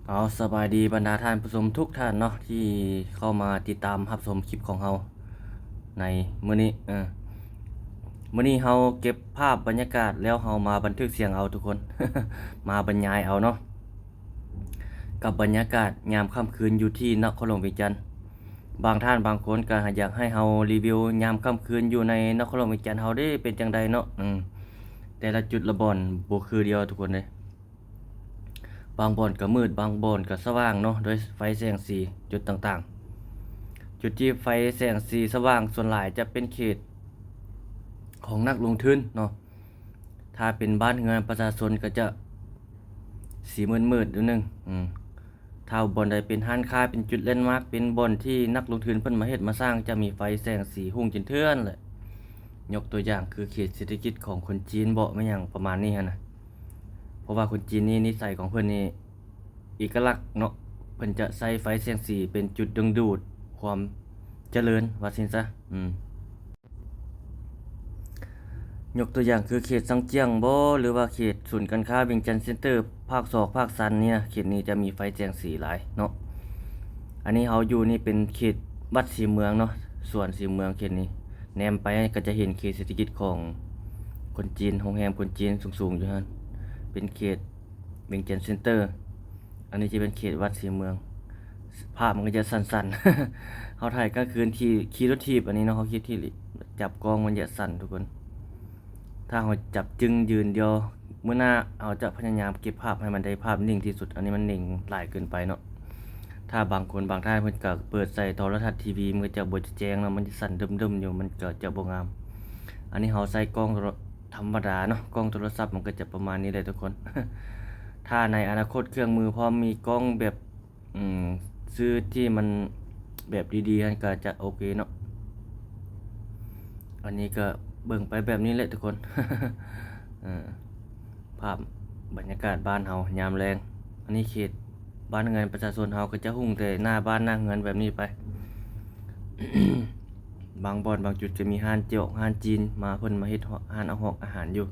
ເອົາ ສະບາຍດີບັນດາທ່ານຜູ້ຊົມທຸກທ່ານເນາະ ທີ່ເຂົ້າມາຕິດຕາມຮັບຊົມຄລິບຂອງເຮົາໃນມື້ນີ້. ເອີ ມື້ນີ້ເຮົາເກັບພາບບັນຍາກາດ ແລ້ວເຮົາມາບັນທຶກສຽງເອົາທຸກຄົນ ມາບັນຍາຍເອົາເນາະ ກັບບັນຍາກາດຍາມຄ່ຳຄືນຢູ່ທີ່ນະຄອນຫຼວງວຽງຈັນ. ບາງທ່ານບາງຄົນກໍຢາກໃຫ້ເຮົາຣີວິວຍາມຄ່ຳຄືນຢູ່ໃນນະຄອນຫຼວງວຽງຈັນເຮົາເດ້ ເປັນຈັ່ງໃດເນາະ. ອືມ ແຕ່ລະຈຸດລະບ່ອນບໍ່ຄືດຽວທຸກຄົນເດ້. ບາງບ່ອນກໍມືດ ບາງບ່ອນກໍສະຫວ່າງເນາະ ດ້ວຍໄຟແສງສີຈຸດຕ່າງໆ. ຈຸດທີ່ໄຟແສງສີສະຫວ່າງສ່ວນຫຼາຍຈະເປັນເຂດຂອງນັກລົງທຶນເນາະ. ຖ້າເປັນບ້ານເຮືອນປະຊາຊົນກໍຈະສີມືດໆໜ້ອຍໜຶ່ງ. ອືມ ຖ້າບ່ອນໃດເປັນຮ້ານຄ້າ ເປັນຈຸດແລນມາກ ເປັນບ່ອນທີ່ນັກລົງທຶນເພິ່ນມາເຮັດມາສ້າງ ຈະມີໄຟແສງສີຮຸ່ງເຈນເທື່ອນແຫຼະ. ຍົກຕົວຢ່າງຄືເຂດເສດຖະກິດຂອງຄົນຈີນເບາະ ແມ່ນຫຍັງປະມານນີ້ຫັ້ນນະ. ເພາະວ່າຄົນຈີນນີ້ນິໄສຂອງເພິ່ນນີ້ເອກະລັກເນາະ ເພິ່ນຈະໃຊ້ໄຟແສງສີເປັນຈຸດດຶງດູດຄວາມຈະເລີນວ່າຊັ້ນຊະ. ອືມ ຍົກຕົວຢ່າງຄືເຂດຊາງຈຽງບໍ ຫຼືວ່າເຂດສູນການຄ້າວຽງຈັນເຊັນເຕີ ພາກຊອກພາກຊັນນີ້ນະ ເຂດນີ້ຈະມີໄຟແສງສີຫຼາຍເນາະ. ອັນນີ້ເຮົາຢູ່ນີ້ເປັນເຂດວັດສີເມືອງເນາະ ສວນສີເມືອງເຂດນີ້. ແນມໄປກໍຈະເຫັນເຂດເສດຖະກິດຂອງຄົນຈີນ ໂຮງແຮມຄົນຈີນສູງໆຢູ່ຫັ້ນ ເປັນເຂດວຽງຈັນເຊັນເຕີ. ອັນນີ້ຈະເປັນເຂດວັດສີເມືອງ. ພາບມັນກໍຈະສັ່ນໆ ເຮົາຖ່າຍກາງຄືນທີ່ຂີ່ລົດຖີບອັນນີ້ເນາະ ເຮົາຂີ່ທີ່ຈັບກ້ອງມັນຈະສັ່ນທຸກຄົນ. ຖ້າເຮົາຈັບຈຶ່ງຢືນດຽວ ມື້ໜ້າເຮົາຈະພະຍາຍາມເກັບພາບໃຫ້ມັນໄດ້ພາບນິ່ງທີ່ສຸດ. ອັນນີ້ມັນນິ່ງຫຼາຍເກີນໄປເນາະ. ຖ້າບາງຄົນບາງທ່ານເພິ່ນກໍເປີດໃສ່ໂທລະທັດ ທີວີ ມັນກໍຈະບໍ່ຈະແຈ້ງເນາະ ມັນຈະສັ່ນເດີມໆຢູ່ ມັນກໍຈະບໍ່ງາມ. ອັນນີ້ເຮົາໃຊ້ກ້ອງໂທລະ ທຳມະດາເນາະ ກ້ອງໂທລະສັບມັນກໍຈະປະມານນີ້ແຫຼະທຸກຄົນ. ຖ້າໃນອະນາຄົດເຄື່ອງມືພ້ອມມີກ້ອງແບບ ອືມ ຊື້ທີ່ມັນແບບດີໆຫັ້ນກໍຈະໂອເຄເນາະ. ອັນນີ້ກໍເບິ່ງໄປແບບນີ້ແຫຼະທຸກຄົນ. ເອີ ພາບບັນຍາກາດບ້ານເຮົາຍາມແລງ. ອັນນີ້ເຂດບ້ານເຮືອນປະຊາຊົນເຮົາກໍຈະຮຸ່ງແຕ່ໜ້າບ້ານໜ້າເຮືອນແບບນີ້ໄປ. ບາງບ່ອນບາງຈຸດຈະມີຮ້ານຈອກ ຮ້ານຈີນມາ ເພິ່ນມາເຮັດຮ້ານອາຫອກອາຫານຢູ່.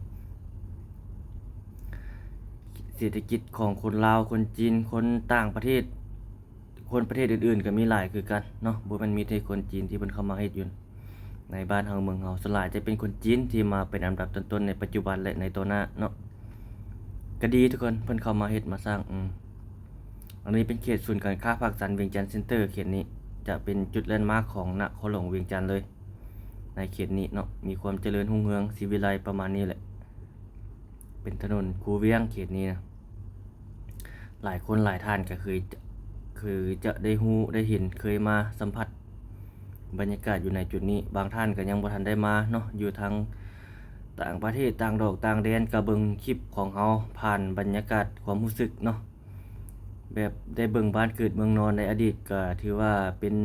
ເສດຖະກິດຂອງຄົນລາວ ຄົນຈີນ ຄົນຕ່າງປະເທດ ຄົນປະເທດອື່ນໆກໍມີຫຼາຍຄືກັນເນາະ. ບໍ່ແມ່ນມີແຕ່ຄົນຈີນທີ່ເພິ່ນເຂົ້າມາເຮັດຢູ່ໃນບ້ານເຮົາເມືອງເຮົາ. ສ່ວນຫຼາຍຈະເປັນຄົນຈີນທີ່ມາເປັນອັນດັບຕົ້ນໆໃນປັດຈຸບັນ ແລະ ໃນຕໍ່ໜ້າເນາະ. ກໍດີທຸກຄົນ ເພິ່ນເຂົ້າມາເຮັດມາສ້າງ. ອືມ ອັນນີ້ເປັນເຂດສູນການຄ້າພາກສັນວຽງຈັນເຊັນເຕີ. ເຂດນີ້ຈະເປັນຈຸດແລນມາກຂອງນະຄອນຫຼວງວຽງຈັນເລີຍ. ໃນເຂດນີ້ເນາະ ມີຄວາມຈະເລີນຮຸ່ງເຮືອງສີວິໄລປະມານນີ້ແຫຼະ. ເປັນຖະໜົນຄູວຽງເຂດນີ້ນະ. ຫຼາຍຄົນຫຼາຍທ່ານກໍເຄີຍ ຄືຈະໄດ້ຮູ້ໄດ້ເຫັນ ເຄີຍມາສຳຜັດບັນຍາກາດຢູ່ໃນຈຸດນີ້. ບາງທ່ານກໍຍັງບໍ່ທັນໄດ້ມາເນາະ ຢູ່ທາງຕ່າງປະເທດ ຕ່າງດອກຕ່າງແດນ ກໍເບິ່ງຄລິບຂອງເຮົາ ຜ່ານບັນຍາກາດຄວາມຮູ້ສຶກເນາະ ແບບໄດ້ເບິ່ງບ້ານເກີດເມືອງນອນໃນອະດີດ ກໍຖືວ່າເປັນ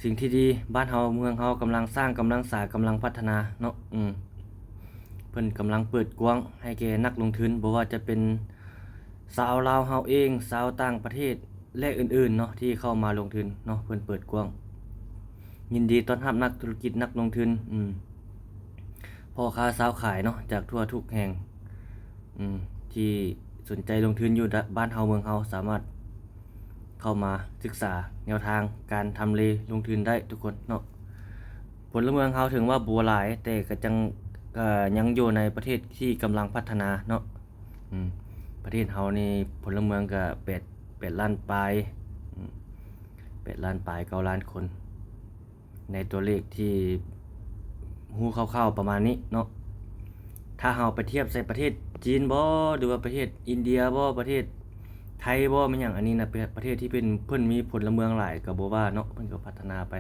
ສິ່ງທີ່ດີ. ບ້ານເຮົາເມືອງເຮົາກຳລັງສ້າງ ກຳລັງສາ ກຳລັງພັດທະນາເນາະ. ອືມ ເພິ່ນກຳລັງເປີດກວ້າງໃຫ້ແກ່ນັກລົງທຶນ ບໍ່ວ່າຈະເປັນຊາວລາວເຮົາເອງ ຊາວຕ່າງປະເທດ ແລະ ອື່ນໆເນາະ ທີ່ເຂົ້າມາລົງທຶນເນາະ. ເພິ່ນເປີດກວ້າງ ຍິນດີຕ້ອນຮັບນັກທຸລະກິດ ນັກລົງທຶນ ອືມ ພໍ່ຄ້າຊາວຂາຍເນາະ ຈາກທົ່ວທຸກແຫ່ງ ອືມ ທີ່ສົນໃຈລົງທຶນຢູ່ ດ- ບ້ານເຮົາເມືອງເຮົາ ສາມາດເຂົ້າມາສຶກສາແນວທາງການທຳເລລົງທຶນໄດ້ທຸກຄົນເນາະ. ພົນລະເມືອງເຮົາເຖິງວ່າບໍ່ຫຼາຍ ແຕ່ກໍຍັງ ກໍຍັງຢູ່ໃນປະເທດທີ່ກຳລັງພັດທະນາເນາະ. ອືມ ປະເທດເຮົານີ້ພົນລະເມືອງກໍແປດ ແປດລ້ານປາຍ ອືມ ແປດລ້ານປາຍ ເກົ້າລ້ານຄົນ. ໃນຕົວເລກທີ່ຮູ້ຄ່າວໆປະມານນີ້ເນາະ. ຖ້າເຮົາໄປທຽບໃສ່ປະເທດຈີນບໍ ຫຼືວ່າປະເທດອິນເດຍບໍ ປະເທດໄທບໍ ແມ່ນຫຍັງ ອັນນີ້ນະ ປະ ປະເທດທີ່ເປັນ ເພິ່ນມີພົນລະເມືອງຫຼາຍກໍບໍ່ວ່າເນາະ ເພິ່ນກໍພັດທະນາໄປ.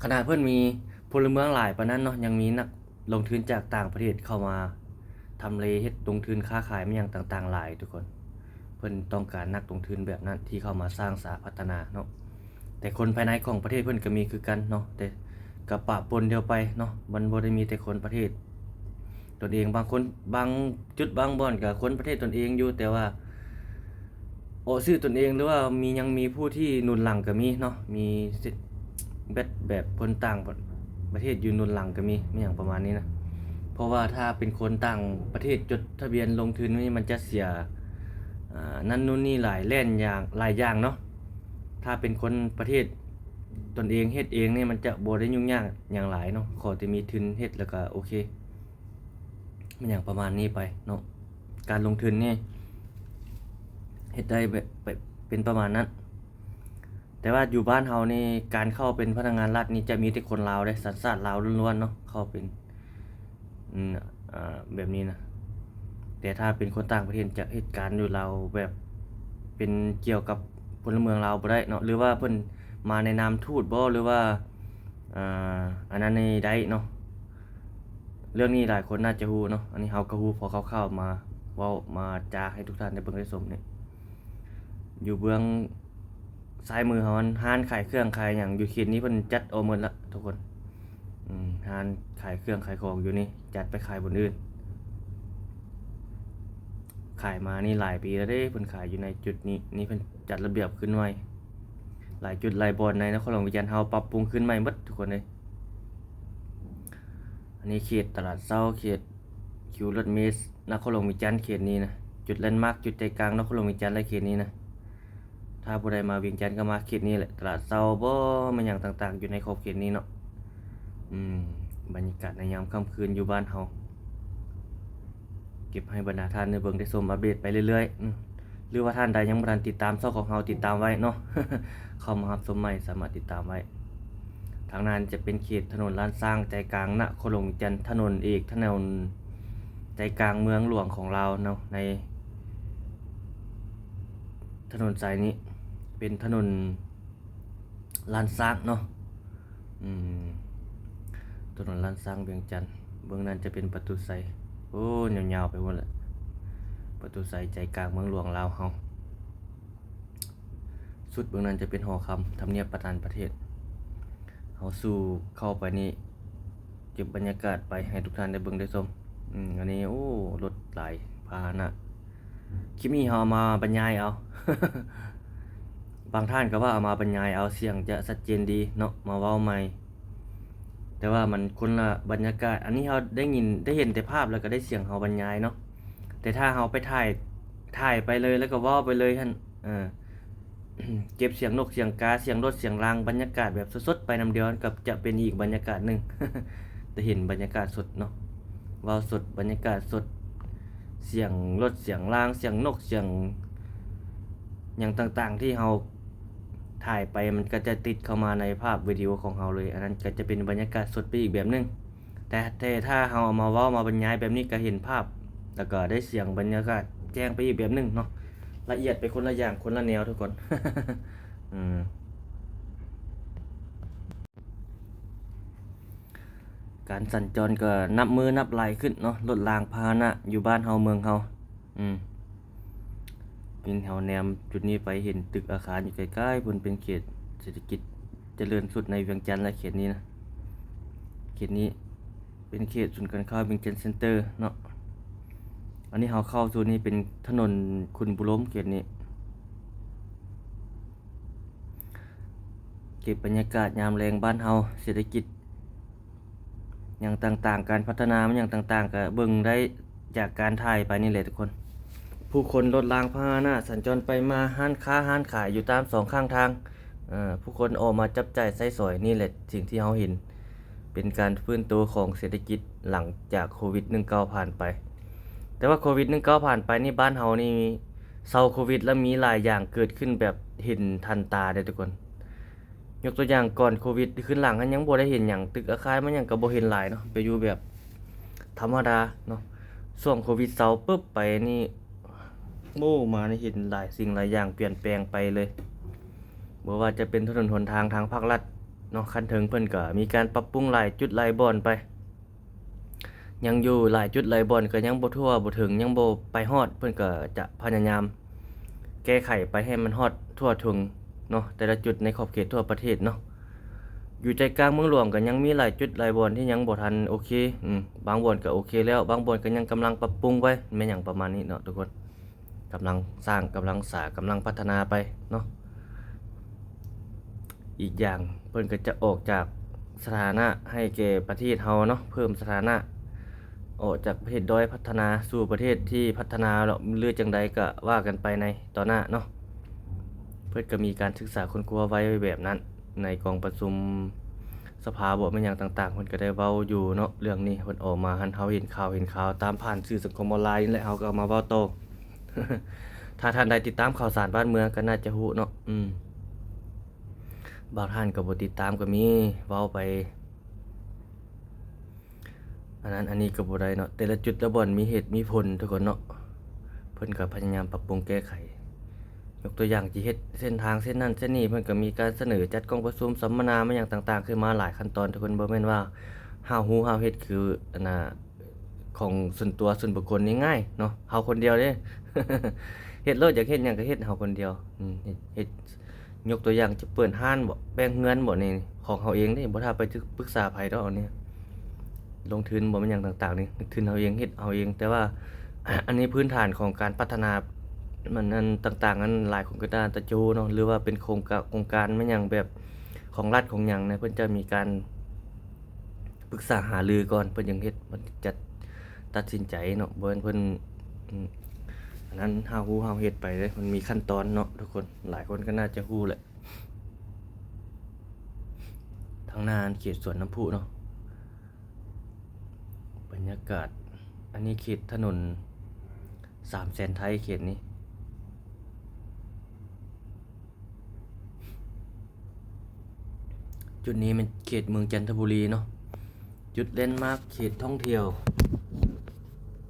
ຂະໜາດເພິ່ນມີພົນລະເມືອງຫຼາຍປານນັ້ນເນາະ ຍັງມີນັກລົງທຶນຈາກຕ່າງປະເທດເຂົ້າມາ ທຳເລເຮັດລົງທຶນຄ້າຂາຍແມ່ນຫຍັງຕ່າງໆຫຼາຍທຸກຄົນ. ເພິ່ນຕ້ອງການນັກລົງທຶນແບບນັ້ນທີ່ເຂົ້າມາສ້າງສາພັດທະນາເນາະ. ແຕ່ຄົນພາຍໃນຂອງປະເທດເພິ່ນກໍມີຄືກັນເນາະ ແຕ່ກໍປະປົນດຽວໄປເນາະ. ມັນບໍ່ໄດ້ມີແຕ່ຄົນປະເທດຕົນເອງ. ບາງຄົນ ບາງຈຸດບາງບ່ອນກໍຄົນປະເທດຕົນເອງຢູ່ ແຕ່ວ່າ ອອກຊື່ຕົນເອງ ຫຼືວ່າມີ ຍັງມີຜູ້ທີ່ໜູນຫຼັງກໍມີເນາະ. ມີແບບ ແບບຄົນຕ່າງປະເທດຢູ່ໜູນຫຼັງກໍມີ ແມ່ນຫຍັງປະມານນີ້ນະ. ເພາະວ່າຖ້າເປັນຄົນຕ່າງປະເທດຈົດທະບຽນລົງທຶນນີ້ ມັນຈະເສຍ ອ່າ ນັ້ນໂນ່ນນີ້ຫຼາຍແລ່ນຢ່າງ ຫຼາຍຢ່າງເນາະ. ຖ້າເປັນຄົນປະເທດຕົນເອງເຮັດເອງນີ້ ມັນຈະບໍ່ໄດ້ຫຍຸ້ງຍາກຫຍັງຫຼາຍເນາະ ຂໍແຕ່ມີທຶນເຮັດແລ້ວກໍໂອເຄ ແມ່ນຫຍັງປະມານນີ້ໄປເນາະ. ການລົງທຶນນີ້ເຮັດໄດ້ແບບ ເປັນປະມານນັ້ນ. ແຕ່ວ່າຢູ່ບ້ານເຮົານີ້ ການເຂົ້າເປັນພະນັກງານລັດນີ້ ຈະມີແຕ່ຄົນລາວເດ້ ສັນຊາດລາວລ້ວນໆເນາະ ເຂົ້າເປັນ ອືມ ອ່າ ແບບນີ້ນະ. ແຕ່ຖ້າເປັນຄົນຕ່າງປະເທດ ຈະເຮັດການຢູ່ລາວແບບເປັນກ່ຽວກັບພົນລະເມືອງລາວບໍ່ໄດ້ເນາະ ຫຼືວ່າເພິ່ນມາໃນນາມທູດບໍ ຫຼືວ່າ ອ່າ ອັນນັ້ນນີ້ໄດ້ເນາະ. ເລື່ອງນີ້ຫຼາຍຄົນໜ້າຈະຮູ້ເນາະ ອັນນີ້ເຮົາກໍຮູ້ພໍຄ່າວໆ ມາເວົ້າມາຈາໃຫ້ທຸກທ່ານໄດ້ເບິ່ງໄດ້ຊົມນີ້. ຢູ່ເບື້ອງຊ້າຍມືເຮົາຫັ້ນ ຮ້ານຂາຍເຄື່ອງຂາຍຫຍັງຢູ່ເຂດນີ້ ເພິ່ນຈັດອອກໝົດລະທຸກຄົນ. ອືມ ຮ້ານຂາຍເຄື່ອງຂາຍຂອງຢູ່ນີ້ ຈັດໄປຂາຍບ່ອນອື່ນ. ຂາຍມານີ້ຫຼາຍປີແລ້ວເດ້ ເພິ່ນຂາຍຢູ່ໃນຈຸດນີ້. ນີ້ເພິ່ນຈັດລະບຽບຂຶ້ນໃໝ່ ຫຼາຍຈຸດຫຼາຍບ່ອນໃນນະຄອນຫຼວງວຽງຈັນເຮົາປັບປຸງຂຶ້ນໃໝ່ໝົດທຸກຄົນເອີຍ. ອັນນີ້ເຂດຕະຫຼາດເຊົ້າ ເຂດຄິວລົດເມນະຄອນຫຼວງວຽງຈັນ ເຂດນີ້ນະ ຈຸດແລນມາກ ຈຸດໃຈກາງນະຄອນຫຼວງວຽງຈັນແຫຼະ ເຂດນີ້ນະ. ຖ້າຜູ້ໃດມາວຽງຈັນກໍມາເຂດນີ້ແຫຼະ ຕະຫຼາດເຊົ້າບໍ ແມ່ນຫຍັງຕ່າງໆ ຢູ່ໃນຂອບເຂດນີ້ເນາະ. ອືມ ບັນຍາກາດໃນຍາມຄ່ຳຄືນຢູ່ບ້ານເຮົາ ເກັບໃຫ້ບັນດາທ່ານໄດ້ເບິ່ງໄດ້ຊົມ ອັບເດດໄປເລື້ອຍໆ. ອືມ ຫຼືວ່າທ່ານໃດຍັງບໍ່ທັນຕິດຕາມຊ່ອງຂອງເຮົາ ຕິດຕາມໄວ້ເນາະ ເຂົ້າມາຮັບຊົມໃໝ່ ສາມາດຕິດຕາມໄວ້. ທາງໜ້າຈະເປັນເຂດຖະໜົນລ້ານຊ້າງ ໃຈກາງນະຄອນຫຼວງວຽງຈັນ ຖະໜົນເອກ ຖະໜົນໃຈກາງເມືອງຫຼວງຂອງລາວເນາະ. ໃນຖະໜົນສາຍນີ້ເປັນຖະໜົນລ້ານຊ້າງເນາະ. ອືມ ຖະໜົນລ້ານຊ້າງວຽງຈັນ ເບື້ອງນັ້ນຈະເປັນປະຕູໄຊ. ໂອ້ ຍາວໆໄປໝົດແຫຼະ ປະຕູໄຊໃຈກາງເມືອງຫຼວງລາວເຮົາ. ສຸດເບື້ອງນັ້ນຈະເປັນຫໍຄຳທຳນຽບປະທານປະເທດ. ເຮົາສູ່ເຂົ້າໄປນີ້ ເກັບບັນຍາກາດໄປໃຫ້ທຸກທ່ານໄດ້ເບິ່ງໄດ້ຊົມ. ອືມ ອັນນີ້ ໂອ້ ລົດຫຼາຍພາຫະນະ. ຄລິບນີ້ເຮົາເອົາມາບັນຍາຍເອົາ ບາງທ່ານກໍວ່າເອົາມາບັນຍາຍເອົາ ສຽງຈະຊັດເຈນດີເນາະ ມາເວົ້າໃໝ່ ແຕ່ວ່າມັນຄົນລະບັນຍາກາດ. ອັນນີ້ເຮົາໄດ້ຍິນ ໄດ້ເຫັນແຕ່ພາບ ແລ້ວກໍໄດ້ສຽງເຮົາບັນຍາຍເນາະ. ແຕ່ຖ້າເຮົາໄປຖ່າຍ ຖ່າຍໄປເລີຍ ແລ້ວກໍເວົ້າໄປເລີຍຫັ້ນ ເອີ ເກັບສຽງນົກສຽງກາ ສຽງລົດສຽງລາງ ບັນຍາກາດແບບສົດໆໄປນຳດຽວ ກໍຈະເປັນອີກບັນຍາກາດໜຶ່ງ ໄດ້ເຫັນບັນຍາກາດສົດເນາະ ເວົ້າສົດ ບັນຍາກາດສົດ ສຽງລົດສຽງລາງ ສຽງນົກສຽງຫຍັງຕ່າງໆ ທີ່ເຮົາຖ່າຍໄປ ມັນກໍຈະຕິດເຂົ້າມາໃນພາບວິດີໂອຂອງເຮົາເລີຍ. ອັນນັ້ນກໍຈະເປັນບັນຍາກາດສົດໄປອີກແບບໜຶ່ງ. ແຕ່ ແຕ່ຖ້າເຮົາເອົາມາເວົ້າມາບັນຍາຍແບບນີ້ ກໍເຫັນພາບ ແລ້ວກໍໄດ້ສຽງບັນຍາກາດແຈ້ງໄປອີກແບບໜຶ່ງເນາະ ລະອຽດໄປຄົນລະຢ່າງ ຄົນລະແນວທຸກຄົນ. ອືມ ການສັນຈອນກໍນັບມື້ນັບຫຼາຍຂຶ້ນເນາະ ລົດລາງພາຫະນະຢູ່ບ້ານເຮົາເມືອງເຮົາ. ອືມ ຍິງແຖວແນມຈຸດນີ້ໄປເຫັນຕຶກອາຄານຢູ່ໄກໆພຸ້ນ ເປັນເຂດເສດຖະກິດຈະເລີນສຸດໃນວຽງຈັນແຫຼະ ເຂດນີ້ນະ. ເຂດນີ້ເປັນເຂດສູນການຄ້າວຽງຈັນເຊັນເຕີເນາະ. ອັນນີ້ເຮົາເຂົ້າສູ່ນີ້ເປັນຖະໜົນຂຸນບູລົມ ເຂດນີ້. ເກັບບັນຍາກາດຍາມແລງບ້ານເຮົາ ເສດຖະກິດຫຍັງຕ່າງໆ ການພັດທະນາຫຍັງຕ່າງໆ ກໍເບິ່ງໄດ້ຈາກການຖ່າຍໄປນີ້ແຫຼະທຸກຄົນ. ຜູ້ຄົນລົດລາງພາຫະນະສັນຈອນໄປມາ ຮ້ານຄ້າຮ້ານຂາຍຢູ່ຕາມສອງຂ້າງທາງ ເອີ ຜູ້ຄົນອອກມາຈັບຈ່າຍໃຊ້ສອຍ ນີ້ແຫຼະສິ່ງທີ່ເຮົາເຫັນ ເປັນການຟື້ນໂຕຂອງເສດຖະກິດຫຼັງຈາກໂຄວິດໜຶ່ງເກົ້າຜ່ານໄປ. ແຕ່ວ່າໂຄວິດໜຶ່ງເກົ້າຜ່ານໄປນີ້ ບ້ານເຮົານີ້ເຊົາໂຄວິດ ແລ້ວມີຫຼາຍຢ່າງເກີດຂຶ້ນແບບເຫັນທັນຕາເດ້ທຸກຄົນ. ຍົກຕົວຢ່າງກ່ອນໂຄວິດ ຄືນຫຼັງຫັ້ນຍັງບໍ່ໄດ້ເຫັນຫຍັງ ຕຶກອາຄານມັນຫຍັງກໍບໍ່ເຫັນຫຼາຍເນາະ ໄປຢູ່ແບບທຳມະດາເນາະ. ຊ່ວງໂຄວິດເຊົາປຶບໄປນີ້ ໂອ້ ມານີ້ເຫັນຫຼາຍສິ່ງຫຼາຍຢ່າງປ່ຽນແປງໄປເລີຍ. ບໍ່ວ່າຈະເປັນຖະໜົນຫົນທາງທາງພາກລັດເນາະ ຂັ້ນເທິງເພິ່ນກໍມີການປັບປຸງຫຼາຍຈຸດຫຼາຍບ່ອນໄປ. ຍັງຢູ່ຫຼາຍຈຸດຫຼາຍບ່ອນກໍຍັງບໍ່ທົ່ວບໍ່ເຖິງ ຍັງບໍ່ໄປຮອດ ເພິ່ນກໍຈະພະຍາຍາມແກ້ໄຂໄປໃຫ້ມັນຮອດທົ່ວເຖິງເນາະ ແຕ່ລະຈຸດໃນຂອບເຂດທົ່ວປະເທດເນາະ. ຢູ່ໃຈກາງເມືອງຫຼວງກໍຍັງມີຫຼາຍຈຸດຫຼາຍບ່ອນທີ່ຍັງບໍ່ທັນໂອເຄ ອືມ ບາງບ່ອນກໍໂອເຄແລ້ວ ບາງບ່ອນກໍຍັງກຳລັງປັບປຸງໄວ້ ແມ່ນຫຍັງປະມານນີ້ເນາະທຸກຄົນ. ກຳລັງສ້າງ ກຳລັງສາ ກຳລັງພັດທະນາໄປເນາະ. ອີກຢ່າງເພິ່ນກໍຈະອອກຈາກສະຖານະໃຫ້ແກ່ປະເທດເຮົາເນາະ ເພີ່ມສະຖານະ ອອກຈາກປະເທດດ້ອຍພັດທະນາສູ່ປະເທດທີ່ພັດທະນາແລ້ວ ຫຼືຈັ່ງໃດກໍວ່າກັນໄປໃນຕໍ່ໜ້າເນາະ. ເພິ່ນກໍມີການສຶກສາຄົ້ນຄວ້າໄວ້ແບບນັ້ນ ໃນກອງປະຊຸມສະພາບໍ ແມ່ນຫຍັງຕ່າງໆ ເພິ່ນກໍໄດ້ເວົ້າຢູ່ເນາະ. ເລື່ອງນີ້ເພິ່ນອອກມາຫັ້ນ ເຮົາເຫັນຂ່າວ ເຫັນຂ່າວຕາມຜ່ານສື່ສັງຄົມອອນລາຍນີ້ແຫຼະ ເຮົາກໍເອົາມາເວົ້າຕໍ່. ຖ້າທ່ານໃດຕິດຕາມຂ່າວສານບ້ານເມືອງກໍໜ້າຈະຮູ້ເນາະ. ອືມ ບາງທ່ານກໍບໍ່ຕິດຕາມກໍມີ ເວົ້າໄປ ອັນນັ້ນອັນນີ້ກໍບໍ່ໄດ້ເນາະ. ແຕ່ລະຈຸດລະບ່ອນມີເຫດມີຜົນທຸກຄົນເນາະ ເພິ່ນກໍພະຍາຍາມປັບປຸງແກ້ໄຂ. ຍົກຕົວຢ່າງ ຊິເຮັດເສັ້ນທາງເສັ້ນນັ້ນເສັ້ນນີ້ ເພິ່ນກໍມີການສະເໜີຈັດກອງປະຊຸມສຳມະນາມາຫຍັງຕ່າງໆ ຂຶ້ນມາຫຼາຍຂັ້ນຕອນ. ທຸກຄົນ ບໍ່ແມ່ນວ່າຫ້າວຮູ້ຫ້າວເຮັດ ຄືອັນນ່າ ຂອງສ່ວນຕົວສ່ວນບຸກຄົນນີ້ງ່າຍເນາະ ເຮົາຄົນດຽວເດ້ ເຮັດໂລດ ຢາກເຮັດຫຍັງກໍເຮັດເຮົາຄົນດຽວ. ອືມ ເຮັດ ເຮັດ ຍົກຕົວຢ່າງ ຈະເປີດຮ້ານບໍ ແປງເຮືອນບໍນີ້ ຂອງເຮົາເອງເດ້ ບໍ່ຖ້າໄປປຶກສາໃຜດອກ. ອັນນີ້ລົງທຶນບໍ ແມ່ນຫຍັງຕ່າງໆນີ້ ທຶນເຮົາເອງ ເຮັດເຮົາເອງ. ແຕ່ວ່າ ອັນນີ້ພື້ນຖານຂອງການພັດທະນາ ມັນ ອັນຕ່າງໆ ນັ້ນ ຫຼາຍຄົນກໍໜ້າຈະຮູ້ເນາະ ຫຼືວ່າເປັນໂຄງການ ໂຄງການແມ່ນຫຍັງແບບຂອງລັດຂອງຫຍັງນະ ເພິ່ນຈະມີການ ປຶກສາຫາລືກ່ອນ ເພິ່ນຈັ່ງເຮັດ ເພິ່ນຈັດ ຕັດສິນໃຈເນາະ. ບໍ່ແມ່ນເພິ່ນ ອືມ ອັນນັ້ນຫ້າວຮູ້ຫ້າວເຮັດໄປເດ້ ມັນມີຂັ້ນຕອນເນາະທຸກຄົນ ຫຼາຍຄົນກໍໜ້າຈະຮູ້ແຫຼະ. ທາງໜ້າເຂດສວນນ້ຳພຸເນາະ ບັນຍາກາດ ອັນນີ້ເຂດຖະໜົນສາມແສນໄທ ເຂດນີ້. ຈຸດນີ້ແມ່ນເຂດເມືອງຈັນທະບູລີເນາະ ຈຸດແລນມາກເຂດທ່ອງທ່ຽວ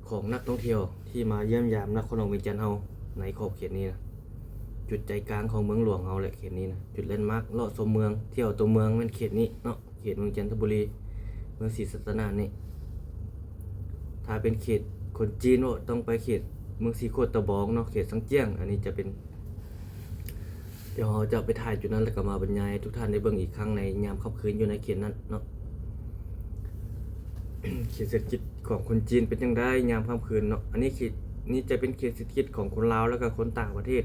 ຂອງນັກທ່ອງທ່ຽວທີ່ມາຢ້ຽມຢາມນະຄອນຫຼວງວຽງຈັນເຮົາ ໃນຂອບເຂດນີ້ນະ ຈຸດໃຈກາງຂອງເມືອງຫຼວງເຮົາແຫຼະ ເຂດນີ້ນະ. ຈຸດແລນມາກເລາະຊົມເມືອງ ທ່ຽວຕົວເມືອງແມ່ນເຂດນີ້ເນາະ ເຂດເມືອງຈັນທະບູລີ ເມືອງສີສັດຕະນາດນີ້. ຖ້າເປັນເຂດຄົນຈີນເນາະ ຕ້ອງໄປເຂດເມືອງສີໂຄດຕະບອງເນາະ ເຂດຊາງຈຽງ. ອັນນີ້ຈະເປັນ ດຽວເຮົາຈະໄປຖ່າຍຈຸດນັ້ນ ແລ້ວກໍມາບັນຍາຍໃຫ້ທຸກທ່ານໄດ້ເບິ່ງອີກຄັ້ງໃນຍາມຄ່ຳຄືນຢູ່ໃນເຂດນັ້ນເນາະ. ເຂດເສດຖະກິດຂອງຄົນຈີນເປັນຈັ່ງໃດຍາມຄ່ຳຄືນເນາະ. ອັນນີ້ເຂດນີ້ຈະເປັນເຂດເສດຖະກິດຂອງຄົນລາວ ແລ້ວກໍຄົນຕ່າງປະເທດ.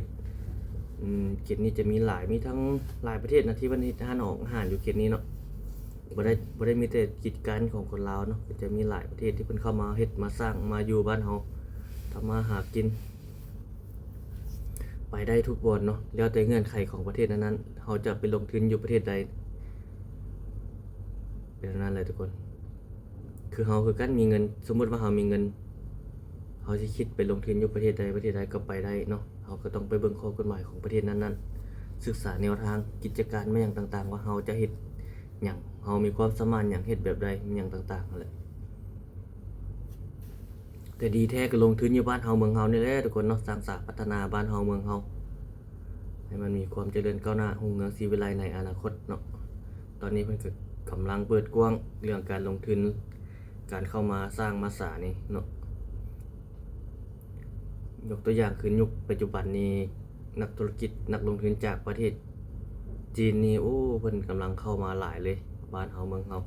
ອືມ ເຂດນີ້ຈະມີຫຼາຍ ມີທັງຫຼາຍປະເທດນະ ທີ່ເພິ່ນເຮັດຮ້ານອອກອາຫານຢູ່ເຂດນີ້ເນາະ. ບໍ່ໄດ້ ບໍ່ໄດ້ມີແຕ່ກິດການຂອງຄົນລາວເນາະ ກໍຈະມີຫຼາຍປະເທດທີ່ເພິ່ນເຂົ້າມາເຮັດມາສ້າງ ມາຢູ່ບ້ານເຮົາ ທຳມາຫາກິນ ໄປໄດ້ທຸກບ່ອນເນາະ ແລ້ວແຕ່ເງື່ອນໄຂຂອງປະເທດນັ້ນໆ ເຮົາຈະໄປລົງທຶນຢູ່ປະເທດໃດ ເປັນແນວນັ້ນແຫຼະທຸກຄົນ. ຄືເຮົາຄືກັນ ມີເງິນ ສົມມຸດວ່າເຮົາມີເງິນ ເຮົາຊິຄິດໄປລົງທຶນຢູ່ປະເທດໃດ ປະເທດໃດກໍໄປໄດ້ເນາະ. ເຮົາກໍຕ້ອງໄປເບິ່ງຂໍ້ກົດໝາຍຂອງປະເທດນັ້ນໆ ສຶກສາແນວທາງກິດຈະການແມ່ນຫຍັງຕ່າງໆ ວ່າເຮົາຈະເຮັດຫຍັງ ເຮົາມີຄວາມສາມາດຫຍັງ ເຮັດແບບໃດຫຍັງຕ່າງໆ ຫັ້ນແຫຼະ. ແຕ່ດີແທ້ກໍລົງທຶນຢູ່ບ້ານເຮົາເມືອງເຮົານີ້ແຫຼະທຸກຄົນເນາະ ສ້າງສາພັດທະນາບ້ານເຮົາເມືອງເຮົາ ໃຫ້ມັນມີຄວາມຈະເລີນກ້າວໜ້າ ຮຸ່ງເຮືອງສີວິໄລໃນອະນາຄົດເນາະ. ຕອນນີ້ເພິ່ນກໍກຳລັງເປີດກວ້າງເລື່ອງການລົງທຶນ ການເຂົ້າມາສ້າງມາສານີ້ເນາະ. ຍົກຕົວຢ່າງຄືຍຸກປັດຈຸບັນນີ້ ນັກທຸລະກິດ ນັກລົງທຶນຈາກປະເທດຈີນນີ້ ໂອ້ ເພິ່ນກຳລັງເຂົ້າມາຫຼາຍເລີຍ ບ້ານເຮົາເມືອງເຮົາ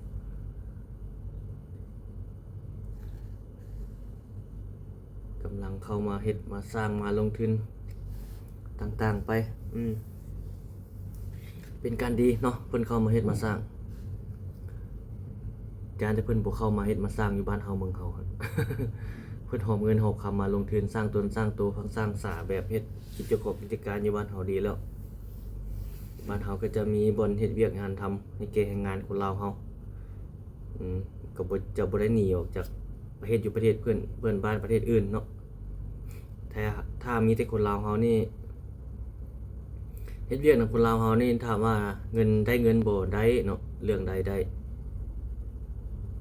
ກຳລັງເຂົ້າມາເຮັດມາສ້າງມາລົງທຶນຕ່າງໆໄປ. ອືມ ເປັນການດີເນາະ ເພິ່ນເຂົ້າມາເຮັດມາສ້າງ. ຢ້ານແຕ່ເພິ່ນບໍ່ເຂົ້າມາເຮັດມາສ້າງຢູ່ບ້ານເຮົາເມືອງເຮົາ ເພິ່ນຫອບເງິນຫອບຄຳມາລົງທຶນສ້າງຕົນສ້າງໂຕ ພັງສ້າງສາ ແບບເຮັດກິດຈະກອບກິດຈະການຢູ່ບ້ານເຮົາດີແລ້ວ. ບ້ານເຮົາກໍຈະມີບ່ອນເຮັດວຽກງານທຳໃຫ້ແກ່ແຮງງານຄົນລາວເຮົາ. ອືມ ກໍບໍ່ ຈະບໍ່ໄດ້ໜີອອກຈາກ ໄປເຮັດຢູ່ປະເທດເພື່ອນ ເພື່ອນບ້ານປະເທດອື່ນເນາະ. ຖ້າ ຖ້າມີແຕ່ຄົນລາວເຮົານີ້ ເຮັດວຽກນຳຄົນລາວເຮົານີ້ ຖາມວ່າເງິນ ໄດ້ເງິນບໍ່? ໄດ້ເນາະ ເລື່ອງໃດໄດ້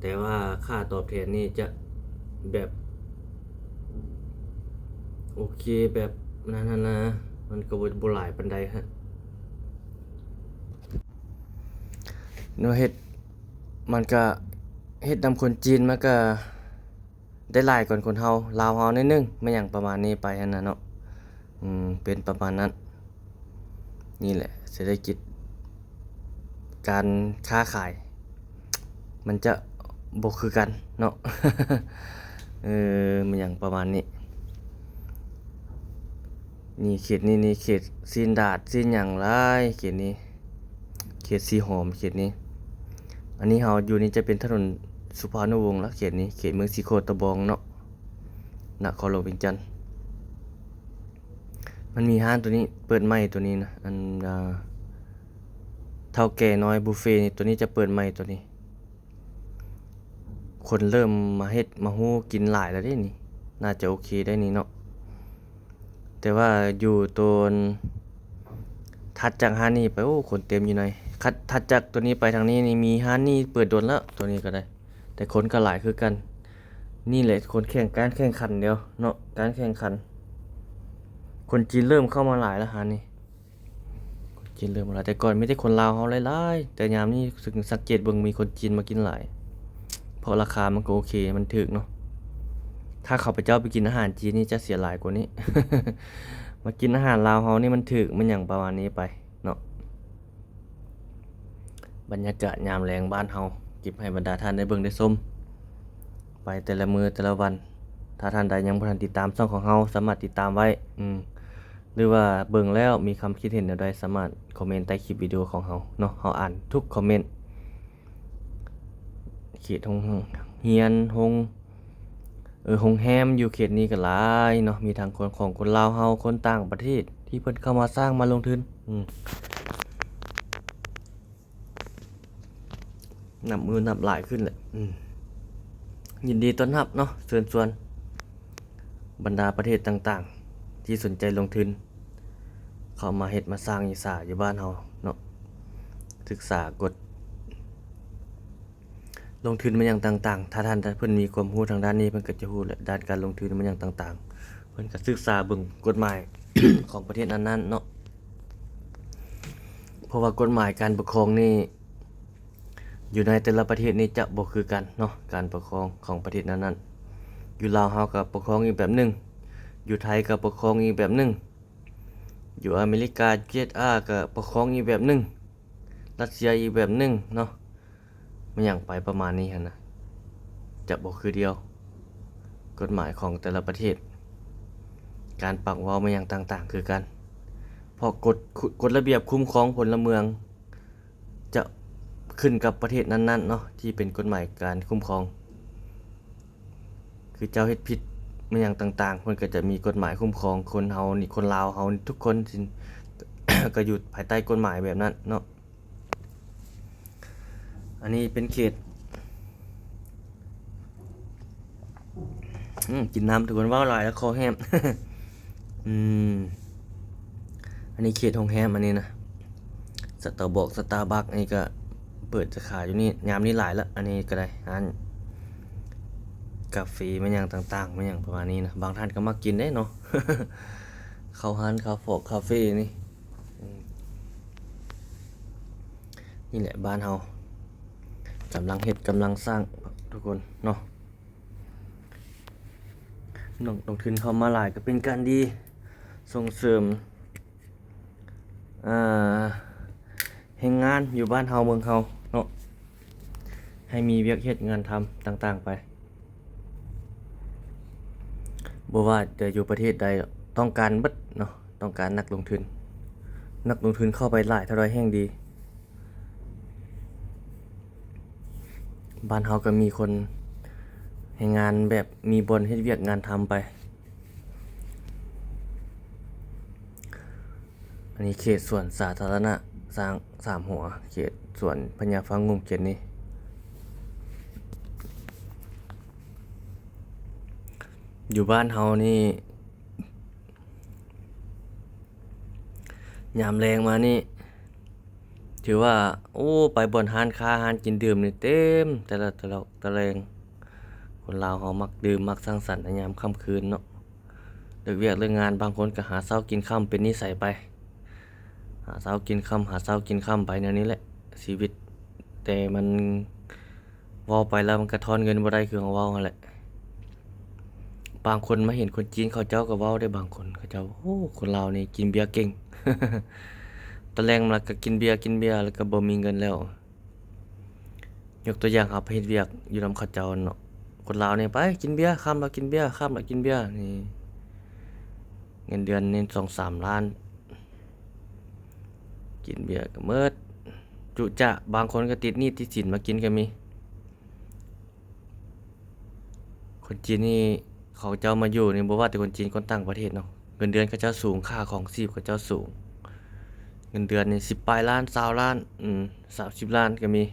ແຕ່ວ່າຄ່າຕອບແທນນີ້ຈະແບບ ໂອເຄ ແບບນັ້ນຫັ້ນນະ ມັນກໍບໍ່ ບໍ່ຫຼາຍປານໃດຮະ. ແນວເຮັດ ມັນກະເຮັດນຳຄົນຈີນ ມັນກະໄດ້ຫຼາຍກວ່າຄົນເຮົາ ລາວເຮົາໜ້ອຍໜຶ່ງ ແມ່ນຫຍັງປະມານນີ້ໄປຫັ້ນນະເນາະ. ອືມ ເປັນປະມານນັ້ນ. ນີ້ແຫຼະ ເສດຖະກິດການຄ້າຂາຍ ມັນຈະບໍ່ຄືກັນເນາະ. ເອີ ແມ່ນຫຍັງປະມານນີ້. ນີ້ເຂດນີ້ ນີ້ເຂດຊີ້ນດາດ ຊີ້ນຫຍັງຫຼາຍ ເຂດນີ້ ເຂດສີຫອມ ເຂດນີ້. ອັນນີ້ເຮົາຢູ່ນີ້ຈະເປັນຖະໜົນ ສຸພານຸວົງລະ ເຂດນີ້ ເຂດເມືອງສີໂຄດຕະບອງເນາະ ນະຄອນຫຼວງວຽງຈັນ. ມັນມີຮ້ານໂຕນີ້ເປີດໃໝ່ໂຕນີ້ນະ ອັນ ອ່າ ເຖົ້າແກ່ນ້ອຍບຸບເຟນີ້ ໂຕນີ້ຈະເປີດໃໝ່ໂຕນີ້. ຄົນເລີ່ມມາເຮັດມາຮູ້ກິນຫຼາຍແລ້ວເດ້ນີ້ ໜ້າຈະໂອເຄໄດ້ນີ້ເນາະ. ແຕ່ວ່າຢູ່ໂຕນຖັດຈາກຮ້ານນີ້ໄປ ໂອ້ ຄົນເຕັມຢູ່ໃນ. ຄັດ ຖັດຈາກໂຕນີ້ໄປທາງນີ້ນີ້ ມີຮ້ານນີ້ເປີດດົນແລ້ວ ໂຕນີ້ກໍໄດ້ ແຕ່ຄົນກໍຫຼາຍຄືກັນ. ນີ້ແຫຼະຄົນແຂ່ງ ການແຂ່ງຂັນແລ້ວເນາະ ການແຂ່ງຂັນ. ຄົນຈີນເລີ່ມເຂົ້າມາຫຼາຍແລ້ວຮ້ານນີ້. ຈີນເລີ່ມມາຫຼາຍ ແຕ່ກ່ອນມີແຕ່ຄົນລາວເຮົາຫຼາຍໆ ແຕ່ຍາມນີ້ ສັງ ສັງເກດເບິ່ງມີຄົນຈີນມາກິນຫຼາຍ ເພາະລາຄາມັນກໍໂອເຄ ມັນຖືກເນາະ. ຖ້າເຂົາພະເຈົ້າໄປກິນອາຫານຈີນນີ້ຈະເສຍຫຼາຍກວ່ານີ້ ມາກິນອາຫານລາວເຮົານີ້ມັນຖືກ ມັນຫຍັງປະມານນີ້ໄປເນາະ. ບັນຍາກາດຍາມແລງບ້ານເຮົາ ເກັບໃຫ້ບັນດາທ່ານໄດ້ເບິ່ງໄດ້ຊົມໄປແຕ່ລະມື້ແຕ່ລະວັນ. ຖ້າທ່ານໃດຍັງບໍ່ທັນຕິດຕາມຊ່ອງຂອງເຮົາ ສາມາດຕິດຕາມໄວ້ ອືມ ຫຼືວ່າເບິ່ງແລ້ວມີຄຳຄິດເຫັນແນວໃດ ສາມາດຄອມເມັນໃຕ້ຄລິບວິດີໂອຂອງເຮົາເນາະ ເຮົາອ່ານທຸກຄອມເມັນ. ເຂດໂຮງຮຽນ ໂຮງ ເອີ ໂຮງແຮມຢູ່ເຂດນີ້ກໍຫຼາຍເນາະ ມີທັງຄົນ ຂອງຄົນລາວເຮົາ ຄົນຕ່າງປະເທດທີ່ເພິ່ນເຂົ້າມາສ້າງມາລົງທຶນ ອືມ ນັບມື້ນັບຫຼາຍຂຶ້ນແຫຼະ ອືມ ຍິນດີຕ້ອນຮັບເນາະ ເຊີນຊວນບັນດາປະເທດຕ່າງໆ ທີ່ສົນໃຈລົງທຶນ ເຂົ້າມາເຮັດມາສ້າງອີສາຢູ່ບ້ານເຮົາເນາະ ສຶກສາກົດລົງທຶນມາຫຍັງຕ່າງໆ. ຖ້າທ່ານ ຖ້າເພິ່ນມີຄວາມຮູ້ທາງດ້ານນີ້ ເພິ່ນກໍຈະຮູ້ແຫຼະ ດ້ານການລົງທຶນມາຫຍັງຕ່າງໆ ເພິ່ນກໍສຶກສາເບິ່ງກົດໝາຍຂອງປະເທດນັ້ນໆເນາະ. ເພາະວ່າກົດໝາຍການປົກຄອງນີ້ ຢູ່ໃນແຕ່ລະປະເທດນີ້ຈະບໍ່ຄືກັນເນາະ ການປົກຄອງຂອງປະເທດນັ້ນໆ. ຢູ່ລາວເຮົາກໍປົກຄອງອີກແບບໜຶ່ງ ຢູ່ໄທກໍປົກຄອງອີກແບບໜຶ່ງ ຢູ່ອາເມລິກາ ຢູເອສອາ ກໍປົກຄອງອີກແບບໜຶ່ງ ຣັດເຊຍອີກແບບໜຶ່ງເນາະ ມາຫຍັງໄປປະມານນີ້ຫັ້ນນະ ຈະບໍ່ຄືດຽວ ກົດໝາຍຂອງແຕ່ລະປະເທດ ການປາກເວົ້າມາຫຍັງຕ່າງໆຄືກັນ ເພາະກົດ ກົດລະບຽບຄຸ້ມຄອງພົນລະເມືອງ ຈະຂຶ້ນກັບປະເທດນັ້ນໆເນາະ ທີ່ເປັນກົດໝາຍການຄຸ້ມຄອງ. ຄືເຈົ້າເຮັດຜິດມາຫຍັງຕ່າງໆ ເພິ່ນກໍຈະມີກົດໝາຍຄຸ້ມຄອງ. ຄົນເຮົານີ້ ຄົນລາວເຮົານີ້ ທຸກຄົນ ກໍຢູ່ພາຍໃຕ້ກົດໝາຍແບບນັ້ນເນາະ. ອັນນີ້ເປັນເຂດ ອືມ ກິນນ້ຳ ທຸກຄົນ ເວົ້າຫຼາຍແລ້ວຄໍແຫ້ງ. ອືມ ອັນນີ້ເຂດໂຮງແຮມ ອັນນີ້ນະ ສະຕາບັກ ສະຕາບັກ ອັນນີ້ກໍເປີດສາຂາຢູ່ນີ້ ຍາມນີ້ຫຼາຍລະ. ອັນນີ້ກໍໄດ້ຮ້ານກາເຟ ແມ່ນຫຍັງຕ່າງໆ ແມ່ນຫຍັງປະມານນີ້ນະ. ບາງທ່ານກໍມັກກິນເດ້ເນາະ ເຂົ້າຮ້ານຄາຟອກ ຄາເຟນີ້. ອືມ ນີ້ແຫຼະ ບ້ານເຮົາກຳລັງເຮັດ ກຳລັງສ້າງ ທຸກຄົນເນາະ. ນັກລົງທຶນເຂົ້າມາຫຼາຍກໍເປັນການດີ ສົ່ງເສີມ ອ່າ ແຮງງານຢູ່ບ້ານເຮົາເມືອງເຮົາເນາະ ໃຫ້ມີວຽກເຮັດງານທຳຕ່າງໆໄປ. ບໍ່ວ່າຈະຢູ່ປະເທດໃດ ຕ້ອງການເບິດເນາະ ຕ້ອງການນັກລົງທຶນ. ນັກລົງທຶນເຂົ້າໄປຫຼາຍເທົ່າໃດແຮ່ງດີ. ບ້ານເຮົາກໍມີຄົນແຮງງານແບບມີບ່ອນເຮັດວຽກງານທຳໄປ. ອັນນີ້ເຂດສວນສາທາລະນະຊ້າງສາມຫົວ ເຂດສວນພະຍາຟ້າງຸ່ມ ເຂດນີ້. ຢູ່ບ້ານເຮົານີ້ ຍາມແລງມານີ້ ຖືວ່າ ໂອ້ ໄປບ່ອນຮ້ານຄ້າຮ້ານກິນດື່ມນີ້ເຕັມ ແຕ່ລະ ແຕ່ລະຕະແລງ. ຄົນລາວເຮົາມັກດື່ມມັກສັງສັນໃນຍາມຄ່ຳຄືນເນາະ. ເລີກວຽກເລີກງານ ບາງຄົນກໍຫາເຊົ້າກິນຄ່ຳເປັນນິໄສໄປ ຫາເຊົ້າກິນຄ່ຳ ຫາເຊົ້າກິນຄ່ຳໄປແນວນີ້ແຫຼະຊີວິດ. ແຕ່ມັນ ເວົ້າໄປແລ້ວມັນກະທອນເງິນບໍ່ໄດ້ ຄືເຮົາເວົ້າຫັ້ນແຫຼະ. ບາງຄົນມາເຫັນຄົນຈີນ ເຂົາເຈົ້າກໍເວົ້າໄດ້ ບາງຄົນເຂົາເຈົ້າ ໂອ້ ຄົນລາວນີ້ກິນເບຍເກັ່ງ ຕອນແລງມາກໍກິນເບຍ ກິນເບຍ ແລ້ວກໍບໍ່ມີເງິນແລ້ວ. ຍົກຕົວຢ່າງ ເຮົາໄປເຮັດວຽກຢູ່ນຳເຂົາເຈົ້າເນາະ ຄົນລາວນີ້ໄປກິນເບຍ ຄ່ຳລະກິນເບຍ ຄ່ຳລະກິນເບຍ ນີ້ ເງິນເດືອນນີ້ສອງສາມລ້ານ ກິນເບຍກໍໝົດ ຈຸຈະ ບາງຄົນກໍຕິດໜີ້ຕິດສິນມາກິນກໍມີ. ຄົນຈີນນີ້ ເຂົາເຈົ້າມາຢູ່ນີ້ ບໍ່ວ່າແຕ່ຄົນຈີນ ຄົນຕ່າງປະເທດເນາະ ເງິນເດືອນເຂົາເຈົ້າສູງ ຄ່າຄອງຊີບເຂົາເຈົ້າສູງ ເງິນເດືອນນີ້ສິບປາຍລ້ານ ຊາວລ້ານ ອືມ ສາມສິບລ້ານກໍມີ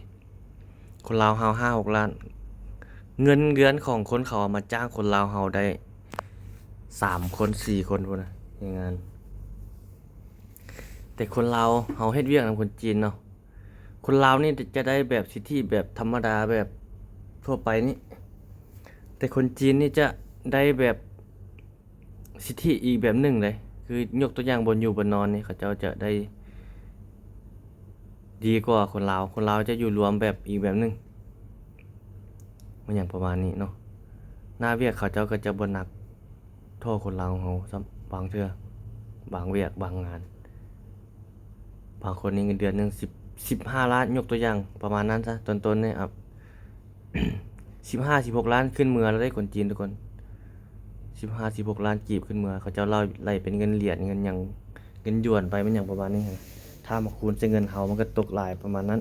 ຄົນລາວເຮົາຫ້າຫົກລ້ານ ເງິນເດືອນຂອງຄົນເຂົາເອົາມາຈ້າງຄົນລາວເຮົາໄດ້ສາມຄົນ ສີ່ຄົນພຸ້ນນະ ແຮງງານ ແຕ່ຄົນລາວເຮົາເຮັດວຽກນຳຄົນຈີນເນາະ ຄົນລາວນີ້ຈະໄດ້ແບບສິດທິແບບທຳມະດາແບບທົ່ວໄປນີ້ ແຕ່ຄົນຈີນນີ້ຈະໄດ້ແບບສິດທິອີກແບບໜຶ່ງເດ້ ຄືຍົກຕົວຢ່າງບ່ອນຢູ່ບ່ອນນອນນີ້ ເຂົາເຈົ້າຈະໄດ້ດີກວ່າຄົນລາວ ຄົນລາວຈະຢູ່ລວມແບບອີກແບບໜຶ່ງ ມັນຫຍັງປະມານນີ້ເນາະ ໜ້າວຽກເຂົາເຈົ້າກໍຈະບໍ່ໜັກ ທໍ່ຄົນລາວເຮົາຊ້ຳ ບາງເທື່ອ ບາງວຽກ ບາງງານ ບາງຄົນນີ້ເງິນເດືອນໜຶ່ງສິບ ສິບຫ້າລ້ານ ຍົກຕົວຢ່າງປະມານນັ້ນຊະ ຕົ້ນໆນີ້ ອາ ສິບຫ້າ ສິບຫົກລ້ານ ຂຶ້ນເມືອແລ້ວເດ້ຄົນຈີນທຸກຄົນ ສິບຫ້າ ສິບຫົກລ້ານກີບຂຶ້ນເມືອ ເຂົາເຈົ້າໄລ່ເປັນເງິນຫຼຽນ ເງິນຫຍັງ ເງິນຢວນໄປ ແມ່ນຫຍັງປະມານນີ້ ຖ້າມາຄູນໃສ່ເງິນເຮົາ ມັນກໍຕົກຫຼາຍປະມານນັ້ນ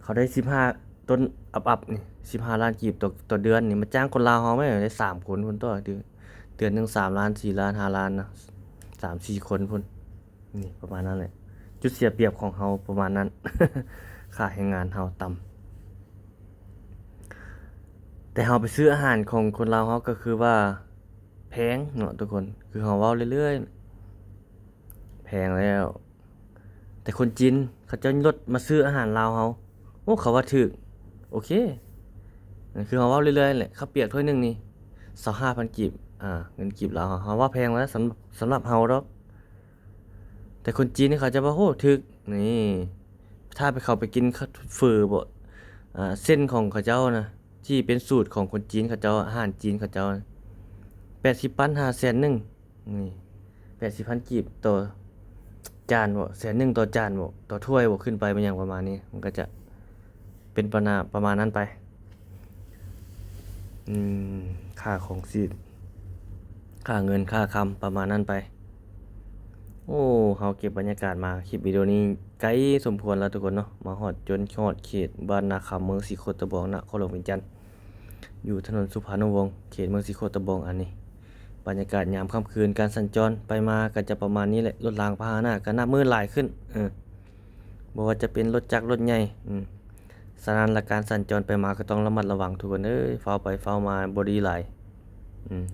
ເຂົາໄດ້ສິບຫ້າ ຕົ້ນອັບໆນີ້ ສິບຫ້າລ້ານກີບຕໍ່ ຕໍ່ເດືອນນີ້ ມາຈ້າງຄົນລາວເຮົາແມ່ນໄດ້ສາມຄົນພຸ້ນຕໍ່ ເດືອນໜຶ່ງສາມລ້ານ ສີ່ລ້ານ ຫ້າລ້ານນະ ສາມສີ່ຄົນພຸ້ນ ນີ້ປະມານນັ້ນແຫຼະ ຈຸດເສຍປຽບຂອງເຮົາປະມານນັ້ນ ຄ່າແຮງງານເຮົາຕ່ຳ ແຕ່ເຮົາໄປຊື້ອາຫານຂອງຄົນລາວເຮົາກໍຄືວ່າແພງເນາະທຸກຄົນ ຄືເຮົາເວົ້າເລື້ອຍໆ ແພງແລ້ວ ແຕ່ຄົນຈີນເຂົາເຈົ້າລົດມາຊື້ອາຫານລາວເຮົາ ໂອ້ ເຂົາວ່າຖືກ ໂອເຄ ຄືເຮົາເວົ້າເລື້ອຍໆແຫຼະ ເຂົ້າປຽກຖ້ວຍໜຶ່ງນີ້ຊາວຫ້າພັນກີບ ອາ ເງິນກີບລາວເຮົາ ເຮົາວ່າແພງແລ້ວ ສຳ ສຳລັບເຮົາດອກ ແຕ່ຄົນຈີນນີ້ເຂົາຈະວ່າ ໂອ້ ຖືກ ນີ້ ຖ້າໄປ ເຂົາໄປກິນເຝີບໍ ອາ ເສັ້ນຂອງເຂົາເຈົ້ານະ ທີ່ເປັນສູດຂອງຄົນຈີນເຂົາເຈົ້າ ອາຫານຈີນເຂົາເຈົ້າ ແປດສິບພັນຫາແສນໜຶ່ງ ນີ້ ແປດສິບພັນກີບຕໍ່ຈານບໍ ແສນໜຶ່ງຕໍ່ຈານບໍ ຕໍ່ຖ້ວຍບໍ ຂຶ້ນໄປ ແມ່ນຫຍັງປະມານນີ້ ມັນກໍຈະເປັນປະນາ ປະມານນັ້ນໄປ ອືມ ຄ່າຄອງຊີບ ຄ່າເງິນ ຄ່າຄຳ ປະມານນັ້ນໄປ ໂອ້ ເຮົາເກັບບັນຍາກາດມາ ຄລິບວິດີໂອນີ້ໄກສົມຄວນແລ້ວທຸກຄົນເນາະ ມາຮອດ ຈົນຮອດເຂດບ້ານນາຄຳ ເມືອງສີໂຄດຕະບອງ ນະຄອນຫຼວງວຽງຈັນ ຢູ່ຖະໜົນສຸພານຸວົງ ເຂດເມືອງສີໂຄດຕະບອງ ອັນນີ້ ບັນຍາກາດຍາມຄ່ຳຄືນ ການສັນຈອນໄປມາກໍຈະປະມານນີ້ແຫຼະ ລົດລາງພາຫະນະກໍນັບມື້ຫຼາຍຂຶ້ນ ເອີ ບໍ່ວ່າຈະເປັນລົດຈັກລົດໃຫຍ່ ອືມ ສະນັ້ນລະ ການສັນຈອນໄປມາກໍຕ້ອງລະມັດລະວັງທຸກຄົນເອີຍ ຟ້າວໄປຟ້າວມາບໍ່ດີຫຼາຍ ອືມ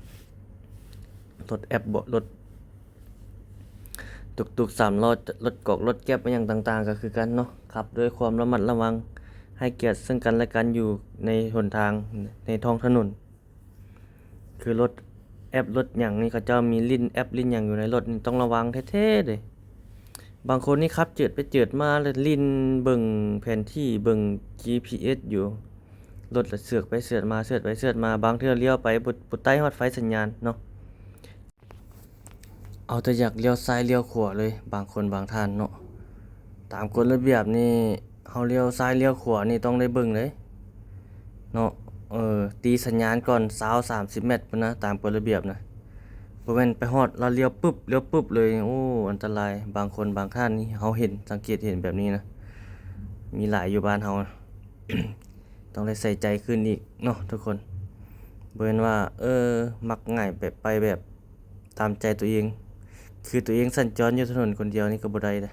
ລົດແອັບບໍ ລົດ ຕຸກໆ ສາມລໍ້ ລົດກອກ ລົດແກັບ ອີ່ຫຍັງຕ່າງໆ ກໍຄືກັນເນາະ ຂັບດ້ວຍຄວາມລະມັດລະວັງ ໃຫ້ກຽດເຊິ່ງກັນແລະກັນຢູ່ໃນຫົນທາງ ໃນທ້ອງຖະໜົນ ຄືລົດແອັບ ລົດຫຍັງນີ້ ເຂົາເຈົ້າມີຫຼິ້ນແອັບຫຼິ້ນຫຍັງຢູ່ໃນລົດນີ້ ຕ້ອງລະວັງແທ້ໆເດ້ ບາງຄົນນີ້ຂັບເຈີດໄປເຈີດມາ ແລ້ວຫຼິ້ນເບິ່ງແຜນທີ່ ເບິ່ງຈີພີເອັສຢູ່ ລົດລະເຊືອດໄປເຊືອດມາ ເຊືອດໄປເຊືອດມາ ບາງເທື່ອລ້ຽວໄປບໍ່ ບໍ່ໄຕ້ຮອດໄຟສັນຍານເນາະ. ເອົາແຕ່ຢາກລ້ຽວຊ້າຍລ້ຽວຂວາເລີຍ ບາງຄົນບາງທ່ານເນາະ ຕາມກົດລະບຽບນີ້ ເຮົາລ້ຽວຊ້າຍລ້ຽວຂວານີ້ຕ້ອງໄດ້ເບິ່ງເດ້ເນາະ ເອີ ຕີສັນຍານກ່ອນຊາວ ສາມສິບແມັດພຸ້ນນະ ຕາມກົດລະບຽບນະ ບໍ່ແມ່ນໄປຮອດແລ້ວລ້ຽວປຶບ ລ້ຽວປຶບເລີຍ ໂອ້ ອັນຕະລາຍ ບາງຄົນບາງທ່ານນີ້ ເຮົາເຫັນ ສັງເກດເຫັນແບບນີ້ນະ ມີຫຼາຍຢູ່ບ້ານເຮົາ ຕ້ອງໄດ້ໃສ່ໃຈຂຶ້ນອີກເນາະທຸກຄົນ ບໍ່ແມ່ນວ່າ ເອີ ມັກງ່າຍແບບ ໄປແບບຕາມໃຈຕົວເອງ ຄືຕົວເອງສັນຈອນຢູ່ຖະໜົນຄົນດຽວນີ້ກໍບໍ່ໄດ້ເດ້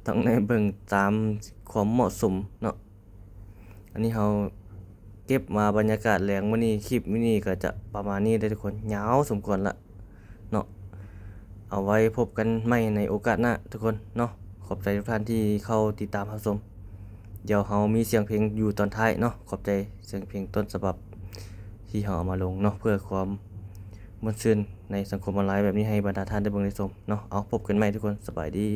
ຕ້ອງໄດ້ເບິ່ງຕາມຄວາມເໝາະສົມເນາະ. ອັນນີ້ເຮົາເກັບມາບັນຍາກາດແລງມື້ນີ້ ຄລິບມື້ນີ້ກໍຈະປະມານນີ້ເດີທຸກຄົນ ຍາວສົມຄວນລະ ເນາະ ເອົາໄວ້ພົບກັນໃໝ່ໃນໂອກາດໜ້າທຸກຄົນເນາະ ຂອບໃຈທຸກທ່ານທີ່ເຂົ້າຕິດຕາມຮັບຊົມ ດຽວເຮົາມີສຽງເພງຢູ່ຕອນທ້າຍເນາະ ຂອບໃຈສຽງເພງຕົ້ນສະບັບທີ່ເຮົາເອົາມາລົງເນາະ ເພື່ອຄວາມມ່ວນຊື່ນໃນສັງຄົມອອນລາຍແບບນີ້ໃຫ້ບັນດາທ່ານໄດ້ເບິ່ງໄດ້ຊົມເນາະ ເອົາ ພົບກັນໃໝ່ທຸກຄົນ ສະບາຍດີ.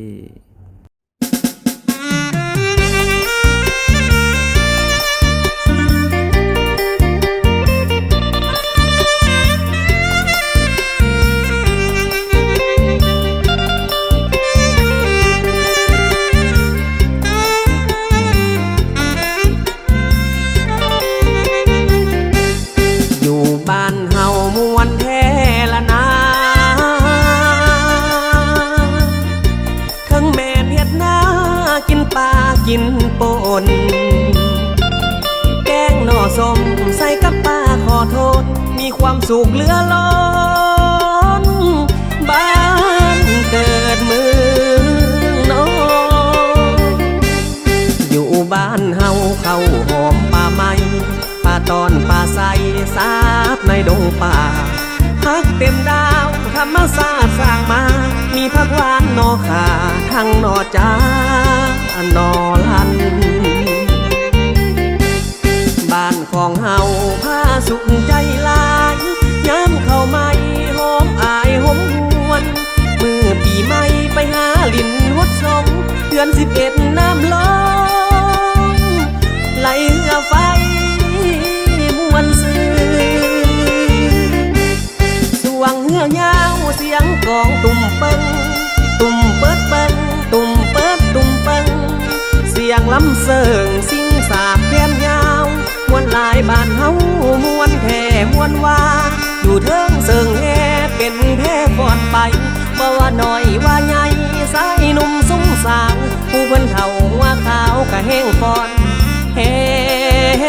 ຢູ່ບ້ານເຮົາມ່ວນແທ້ລະນາ ເຖິງແມ່ ຄວາມສຸກເຫຼືອລ້ອນ ບ້ານເກີດເມືອງນອນ ຢູ່ບ້ານເຮົາເຂົ້າຫອມປ່າໄມ້ ປ່າຕອນປ່າໃສ ສາບໃນດົງປ່າ ຜັກເຕັມດາວ ທຳມະຊາດສ້າງມາ ມີຜັກຫວານໜໍ່ຂ່າ ທັງໜໍ່ຈ້າ ໜໍ່ລັນ. ບ້ານຂອງເຮົາພາສຸກໃຈຫຼາຍ ຍາມເຂົ້າໃໝ່ຫອມອາຍຫົມຫວນ ມື້ປີໃໝ່ໄປຫາຫຼິ້ນຫົດສົງ ເດືອນສິບເອັດນ້ຳລົງ ໄລ່ເຮືອໄຟມ່ວນຊື່ນ. ຊ່ວງເຮືອຍາວສຽງກອງຕຸ້ມເປິງ ຕຸ້ມເປີດເປິງ ຕຸ້ມເປີດຕຸ້ມເປິງ ສຽງລຳເສີງຊິງສາບແຂນຍາວ ມ່ວນຫຼາຍບ້ານເຮົາ ມ່ວນແທ້ມ່ວນວ່າ ຢູ່ເທິງເຊິ່ງແຮ່ເປັນແພຟ້ອນໄປ ບໍ່ວ່ານ້ອຍວ່າໃຫຍ່ ຊາຍໜຸ່ມຊຸມສາວ ຜູ້ເພິ່ນເຖົ້າຫົວຂາວກະແຮ່ງຟ້ອນ ແຮ່ງ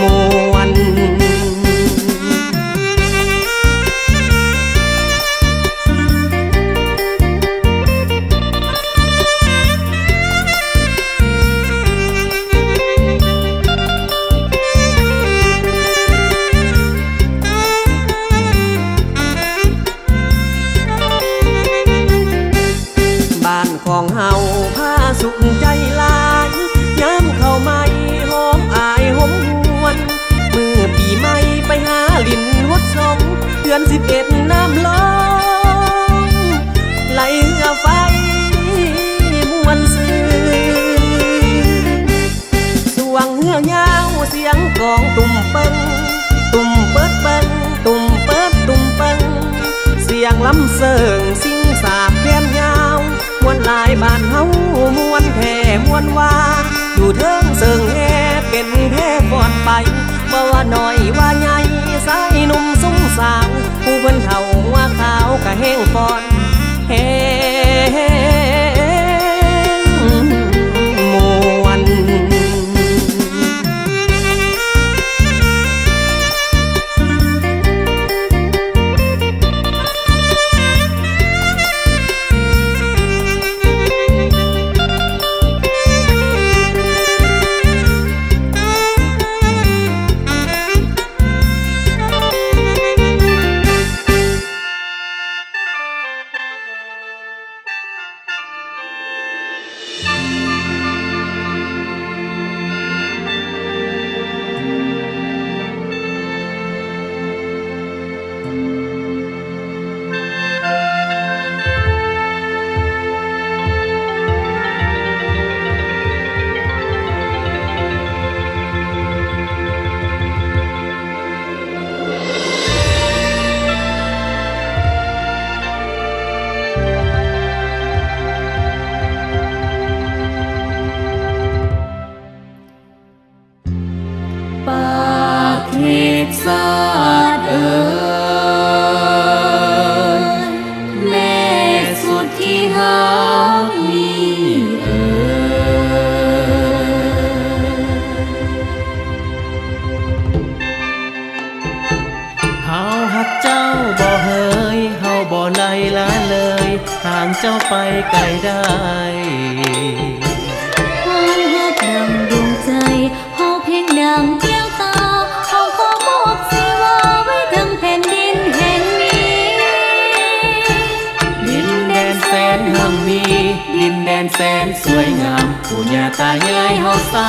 ມ່ວນ. ບ້ານຂອງເຮົາພາສຸກໃຈຫຼາຍ ຍາມເຂົ້າໃໝ່ຫອມອາຍຫົມຫວນ ມື້ປີໃໝ່ໄປຫາຫຼິ້ນຫົດສົງ ເດືອນສິບເອັດນ້ຳລົງ ໄລ່ເຮືອໄຟມ່ວນຊື່ນ. ຊ່ວງເຮືອຍາວສຽງກອງຕຸ້ມເປິງ ຕຸ້ມເປີດເປິງ ຕຸ້ມເປີດຕຸ້ມເປິງ ສຽງລຳເສີງຊິງສາບແຂນຍາວ ມ່ວນຫຼາຍບ້ານເຮົາ ມ່ວນແທ້ມ່ວນວ່າ ຢູ່ເທິງເຊິ່ງແຮ່ເປັນແພຟ້ອນໄປ ບໍ່ວ່ານ້ອຍວ່າໃຫຍ່ ຊາຍໜຸ່ມຊຸມສາວ ຜູ້ເພິ່ນເຖົ້າຫົວຂາວກະແຮ່ງຟ້ອນ ແຮ່ງມ່ວນ. ປະເທດຊາດເອີຍ ແມ່ສຸດທີ່ຮັກມີເອີຍ. ເຮົາຮັກເຈົ້າບໍ່ເຫີຍ ເຮົາບໍ່ໄດ້ລະເລີຍ ຫາງເຈົ້າໄປໄກໄດ້. ເຮົາຮັກດັ່ງດວງໃຈ ເຮົາພຽງດັ່ງແກ້ວຕາ ເຮົາຂໍມອບຊີວາໄວ້ເທິງແຜ່ນດິນແຫ່ງນີ້. ດິນແດນແສນຮັ່ງມີ ດິນແດນແສນສວຍງາມ ປູ່ຍ່າຕາຍາຍເຮົາສ້າ